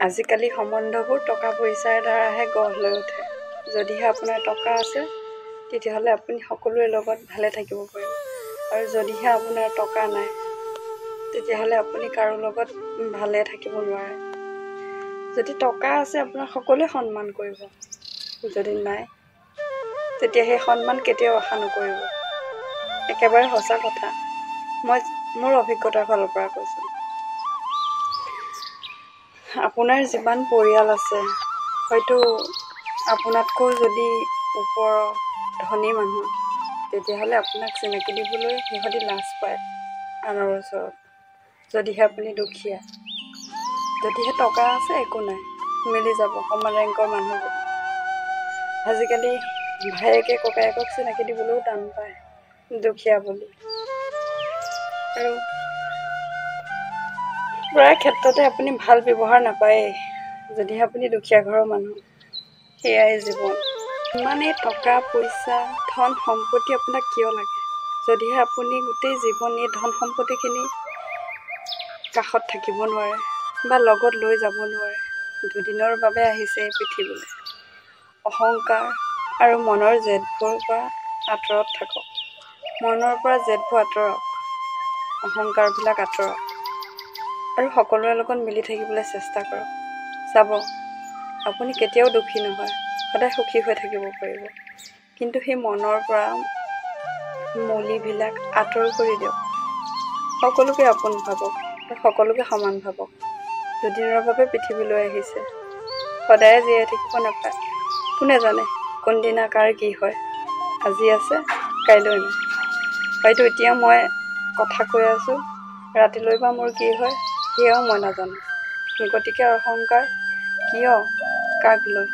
আজিকালি সম্বন্ধবোৰ টকা পইচাৰ দ্বাৰাহে গঢ় লৈ উঠে। যদিহে আপোনাৰ টকা আছে, তেতিয়াহ'লে আপুনি সকলোৰে লগত ভালে থাকিব পাৰিব, আৰু যদিহে আপোনাৰ টকা নাই, তেতিয়াহ'লে আপুনি কাৰো লগত ভালে থাকিব নোৱাৰে। যদি টকা আছে, আপোনাক সকলোৱে সন্মান কৰিব। যদি নাই, তেতিয়া সেই সন্মান কেতিয়াও আশা নকৰিব। একেবাৰে সঁচা কথা, মই মোৰ অভিজ্ঞতাৰ ফালৰ পৰা কৈছোঁ। আপোনাৰ যিমান পৰিয়াল আছে, হয়তো আপোনাতকৈ যদি ওপৰৰ ধনী মানুহ, তেতিয়াহ'লে আপোনাক চিনাকি দিবলৈ সিহঁতি লাজ পায় আনৰ ওচৰত, যদিহে আপুনি দুখীয়া। যদিহে টকা আছে, একো নাই, মিলি যাব সমান ৰেংকৰ মানুহ। আজিকালি ভায়েকে ককায়েকক চিনাকি দিবলৈও টান পায় দুখীয়া বুলি। আৰু প্ৰায় ক্ষেত্ৰতে আপুনি ভাল ব্যৱহাৰ নাপায়েই, যদিহে আপুনি দুখীয়া ঘৰৰ মানুহ। সেয়াই জীৱন। ইমানেই টকা পইচা, ধন সম্পত্তি আপোনাক কিয় লাগে, যদিহে আপুনি গোটেই জীৱন এই ধন সম্পত্তিখিনি কাষত থাকিব নোৱাৰে বা লগত লৈ যাব নোৱাৰে? দুদিনৰ বাবে আহিছে এই পৃথিৱীলৈ। অহংকাৰ আৰু মনৰ জেদবোৰৰ পৰা আঁতৰত থাকক। মনৰ পৰা জেদবোৰ আঁতৰক, অহংকাৰবিলাক আঁতৰক আৰু সকলোৰে লগত মিলি থাকিবলৈ চেষ্টা কৰক। চাব, আপুনি কেতিয়াও দুখী নহয়, সদায় সুখী হৈ থাকিব পাৰিব। কিন্তু সেই মনৰ পৰা মলিবিলাক আঁতৰ কৰি দিয়ক। সকলোকে আপোন ভাবক আৰু সকলোকে সমান ভাবক। দুদিনৰ বাবে পৃথিৱীলৈ আহিছে, সদায় জীয়াই থাকিব নাপায়। কোনে জানে কোনদিনা কাৰ কি হয়? আজি আছে, কাইলৈ নাই। হয়তো এতিয়া মই কথা কৈ আছোঁ, ৰাতিলৈ বা মোৰ কি হয় সেয়াও মই নাজানো। গতিকে অহংকাৰ কিয়, কাক লৈ?